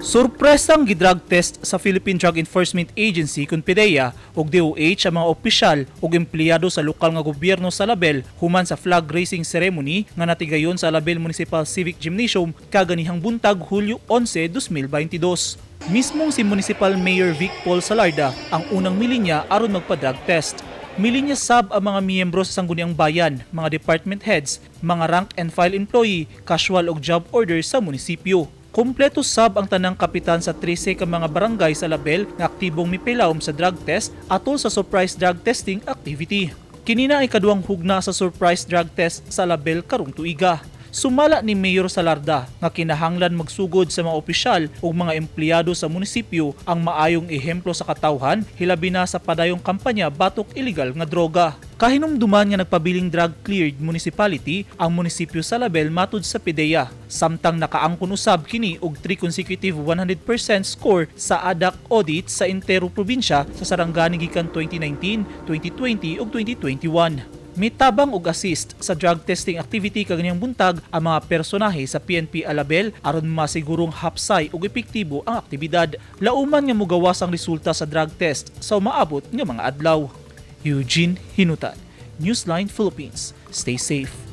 Sorpresang gidrug test sa Philippine Drug Enforcement Agency kun PDEA ug DOH ang mga opisyal ug empleyado sa lokal nga gobyerno sa Alabel human sa flag raising ceremony nga natigayon sa Alabel Municipal Civic Gymnasium kaganihang buntag, Hulyo 11, 2022. Mismong si Municipal Mayor Vic Paul Salarda ang unang milinya aron magpa-drug test. Milinya sab ang mga miyembro sa Sangguniang Bayan, mga department heads, mga rank and file employee, casual ug job order sa munisipyo. Kompleto sab ang tanang kapitan sa 13 ka mga barangay sa Alabel nga aktibong mipilawom sa drug test atol sa surprise drug testing activity. Kini na ay kaduhang hugna sa surprise drug test sa Alabel karong tuiga. Sumala ni Mayor Salarda nga kinahanglan magsugod sa mga opisyal ug mga empleyado sa munisipyo ang maayong ehemplo sa katawhan, hilabi na sa padayong kampanya batok illegal nga droga. Kahinumduman nga nagpabiling drug cleared municipality ang munisipyo sa Alabel matud sa PDEA. Samtang nakaangkon usab kini og 3 consecutive 100% score sa ADAC audit sa entero probinsya sa Sarangani gikan 2019, 2020 ug 2021. Mitabang og assist sa drug testing activity kaganihang buntag ang mga personahe sa PNP Alabel aron masigurong hapsay ug epektibo ang aktibidad. Lauman nga mugawas ang resulta sa drug test sa umaabot nga mga adlaw. Eugene Hinutan, Newsline Philippines. Stay safe.